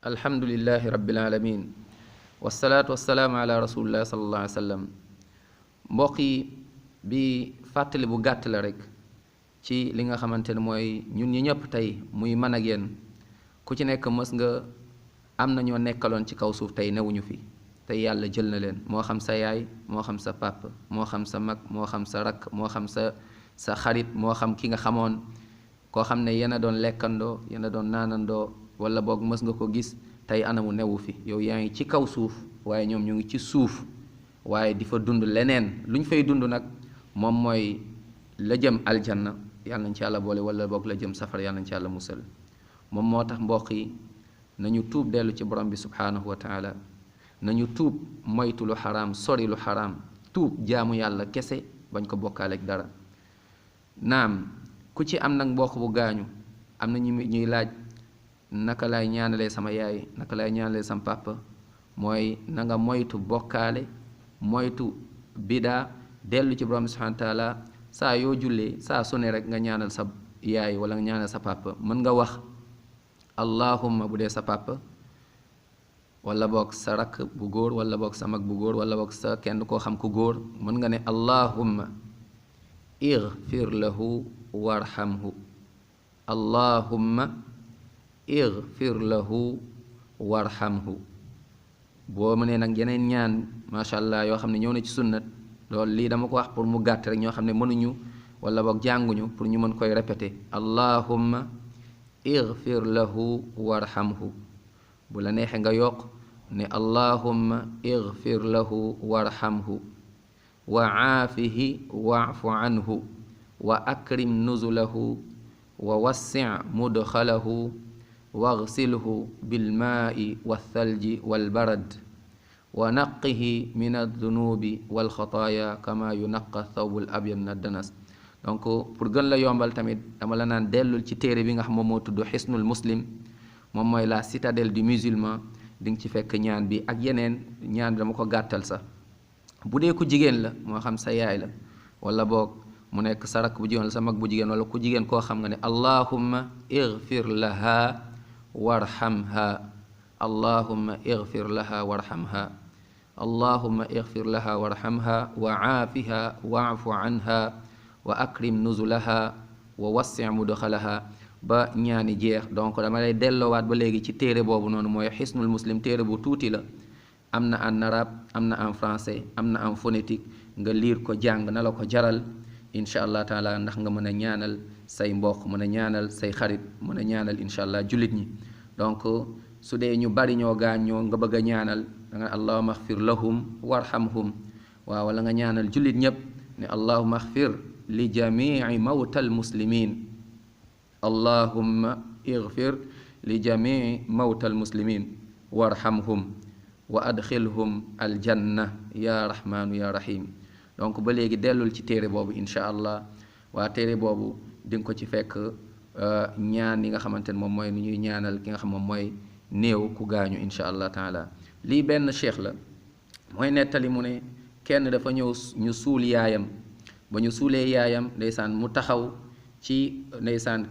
alhamdulillahi rabbil alamin wasalaatu wasalaamu ala rasulillah sallallahu alayhi wa sallam. mbokk yi bi fàttali bu gàtt la rek ci li nga xamante ne mooy ñun ñi ñëpp tey muy man ak yéen ku ci nekk mës nga am na ñoo nekkaloon ci kaw suuf tey newuñu fi tey yàlla jël na leen moo xam sa yaay moo xam sa papa moo xam sa mag moo xam sa rakk moo xam sa xarit moo xam ki nga xamoon koo xam ne yéen a doon lekkandoo yéen a doon naanandoo wala boog mës nga ko gis tey anamu newu fi yow yaa ngi ci kaw suuf waaye ñoom ñu ngi ci suuf waaye di fa dund leneen lu ñu fay dund nag moom mooy la jëm aljanna yàlla nañ ci yàlla boole wala boog la jëm safar yàlla nañ ci yàlla musal. moom moo tax mbokk yi nañu tuub dellu ci borom bi subhaanahu wa taala nañu tuub moytu lu xaraam sori lu xaraam tuub jaamu yàlla kese bañ ko bokkaaleeg dara. naam ku ci am nag mbokk bu gaañu am na ñuy laaj naka lay ñaanalee sama yaay naka lay ñaanalee sama papa mooy na nga moytu bokkaale moytu bidaa dellu ci borom bi subhaanahu wa taala saa yoo jullee saa su ne rek nga ñaanal sa yaay wala nga ñaanal sa papa mën nga wax allahumma bu dee sa papa wala boog sa rakk bu góor wala boog sa mag bu góor wala boog sa kenn koo xam ku góor mën nga ne allahumma igfir lahu warhamhu allahumma igfir lahu warhamhu. boo mënee nag yeneen ñaan macha allah yoo xam ne ñëw na ci sunnat loolu lii dama ko wax pour mu gàtt rek ñoo xam ne mënuñu wala boog jànguñu pour ñu mën koy répéter allahumma igfir lahu warhamhu. bu la neexee nga yokk ne allahumma igfir lahu warhamhu wa aafihi waafu anhu wa akrim nuzulahu wa wassi' mudxalahu waghsilhu bilmaai walthalji walbarad wa naqihi min aldunubi walxataaya kama yunaqa thawbul abyad min addanas. donc pour gën la yombal tamit dama la naan dellul ci téere bi nga xam moom moo tudd xisnul muslim moom mooy la citadelle du musulman di nga ci fekk ñaan bi ak yeneen ñaan bi dama ko gàttal sax. bu dee ku jigéen la moo xam sa yaay la wala boog mu nekk sa rakk bu jigéen wala sa mag bu jigéen wala ku jigéen koo xam nga ne allahumma igfir laha warhamha allahumma igfir laha warhamha allahumma igfir laha warhamha wa aafiha waafu anha wa akrim nuzulaha wa wassi' mudxalaha ba ñaani jeex. donc dama lay delloowaat ba léegi ci téere boobu noonu mooy xisnul muslim téere bu tuuti la am na en arabe am na en français am na en phonétique nga liir ko jàng na la ko jaral incha allah taala ndax nga mën a ñaanal say mbokk mën a ñaanal say xarit mën a ñaanal incha allah jullit ñi. donc su dee ñu bari ñoo gaañoo nga bëgg a ñaanal da nga allahumma axfir lahum warhamhum waaw wala nga ñaanal jullit ñëpp ne allahumma axfir li jamii mawtal muslimin allahumma igfir li jamii mawtal muslimin warhamhum wa adxilhum aljanna ya rahmaanu ya rahim. donc ba léegi dellul ci téere boobu incha allah waa téere boobu di nga ko ci fekk ñaan yi nga xamante ne moom mooy ni ñuy ñaanal ki nga xam moom mooy néew ku gaañu incha allah taala. lii benn cheikh la mooy nettali mu ne kenn dafa ñëw ñu suul yaayam ba ñu suulee yaayam ndeysaan mu taxaw ci ndeysaan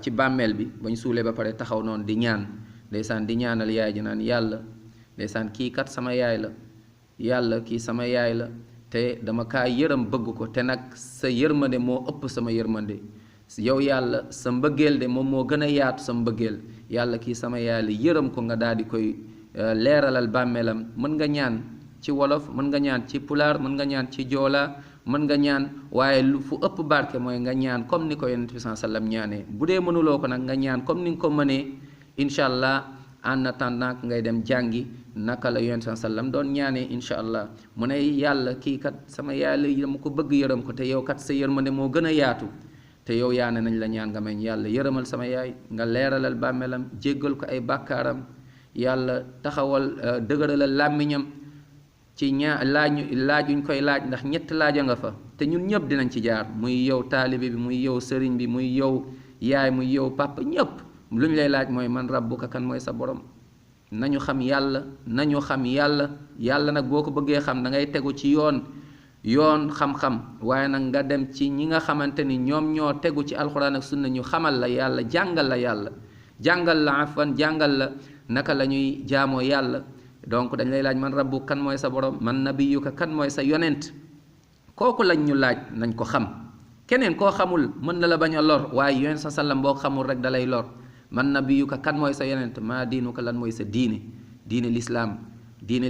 ci bàmmeel bi ba ñu suulee ba pare taxaw noonu di ñaan ndeysaan di ñaanal yaay ji naan yàlla ndeysaan kii kat sama yaay la yàlla kii sama yaay la te dama kaa yërëm bëgg ko te nag sa yërmande moo ëpp sama yërmande yow yàlla sa mbëggeel de moom moo gën a yaatu sa mbëggeel yàlla kii sama yaay la yërëm ko nga daal di koy leeralal bàmmeelam. mën nga ñaan ci wolof mën nga ñaan ci pulaar mën nga ñaan ci joola mën nga ñaan waaye lu fu ëpp barke mooy nga ñaan comme ni ko yonent bi sallallahu alayhi wasallam ñaanee. bu dee mënuloo ko nag nga ñaan comme ni nga ko mënee incha allah en attendant ngay dem jàngi naka la yonent sallallahu alayhi wasallam doon ñaanee incha allah. mu ne yàlla kii kat sama yaay la dama ko bëgg yërëm ko te yow kat sa yërmande moo gën a yaatu te yow yaane nañ la ñaan nga may yàlla yërëmal sama yaay nga leeralal bàmmeelam jéggal ko ay bàkkaaram yàlla taxawal dëgëralal làmmiñam ci laaj yuñ koy laaj ndax ñetti laaja nga fa te ñun ñëpp dinañ ci jaar muy yow taalibe bi muy yow sëriñ bi muy yow yaay muy yow papa ñëpp lu ñu lay laaj mooy man rabbuka kan mooy sa borom. nañu xam yàlla nañu xam yàlla yàlla nag boo ko bëggee xam da ngay tegu ci yoon xam-xam waaye nag nga dem ci ñi nga xamante ni ñoom ñoo tegu ci alxuraan ak sunna ñu xamal la yàlla jàngal la afan jàngal la naka la ñuy jaamoo yàlla donc dañ lay laaj man rabbu kan mooy sa borom man nabiyuka kan mooy sa yonent kooku lañ ñu laaj nañ ko xam keneen koo xamul mën na la bañ a lor waaye yonent sa sallam boo xamul rek dalay lor man nabiyuka kan mooy sa yonent maa diinuka lan mooy sa diine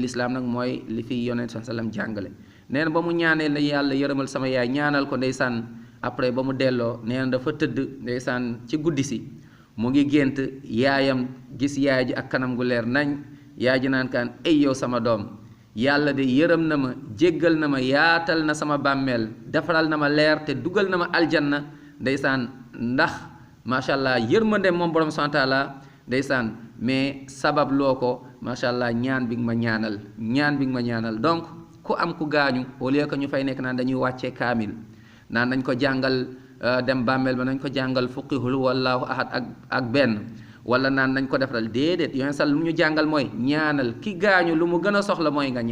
lislaam nag mooy li fi yonent sa sallam jàngale nee na ba mu ñaanee la yàlla yërëmal sama yaay ñaanal ko ndeysaan après ba mu delloo nee na dafa tëdd ndeysaan ci guddi si mu ngi gént yaayam gis yaay ji ak kanam gu leer nañ yaay ji naan kaan ay yow sama doom yàlla de yërëm na ma jéggal na ma yaatal na sama bàmmeel defaral na ma leer te dugal na ma aljanna ndeysaan ndax macha allah yërmande moom borom subhaanahu wa taala ndeysaan mais sabab loo ko macha allah ñaan bi nga ma ñaanal donc ku am ku gaañu au lieu que ñu fay nekk naan dañuy wàccee kaamil naan nañ ko jàngal dem bàmmeel ba nañ ko jàngal fukki hul wallahu ahad ak benn wala naan nañ ko defaral déedéet yoneen sal lu mu ñu jàngal mooy ñaanal ki gaañu lu mu gën a soxla mooy nga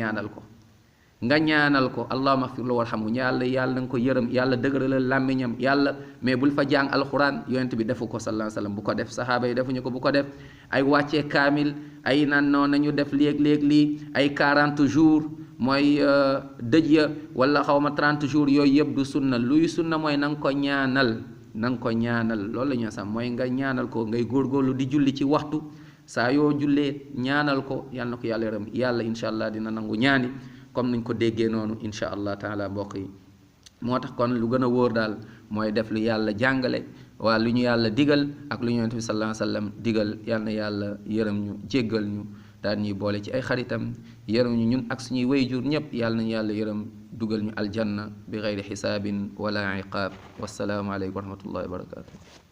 ñaanal ko allahumma ighfir lahu warhamhu yàlla na nga ko yërëm yàlla dëgëralal làmmiñam yàlla mais bul fa jàng alxuraan yonent bi defu ko sallallahu alayhi wasallam bu ko def saxaaba yi defuñu ko bu ko def ay wàccee kaamil ay naan noonu nañu def léeg-léeg lii ay 40 jours mooy dëj ya wala xawma 30 jours yooyu yëpp du sunna luy sunna mooy na nga ko ñaanal loolu la ñu sam mooy nga ñaanal ko ngay góorgóorlu di julli ci waxtu saa yoo jullee ñaanal ko yàlla na ko yàlla yërëm yàlla incha allah dina nangu ñaani comme niñ ko déggee noonu incha allah taala mbokk yi moo tax kon lu gën a wóor daal mooy def lu yàlla jàngale waa lu ñu yàlla digal ak lu ñu yonent bi sallallahu alayhi wasallam digal yàlla na yàlla yërëm ñu jéggal ñu daal ñuy boole ci ay xaritam yërëm ñu ñun ak suñuy wayjur ñëpp yàlla nañu yàlla yërëm dugal ñu aljanna bi gayri xisaabin wala iqaab wassalaamu aleykum wa rahmatullahi wa barakatuh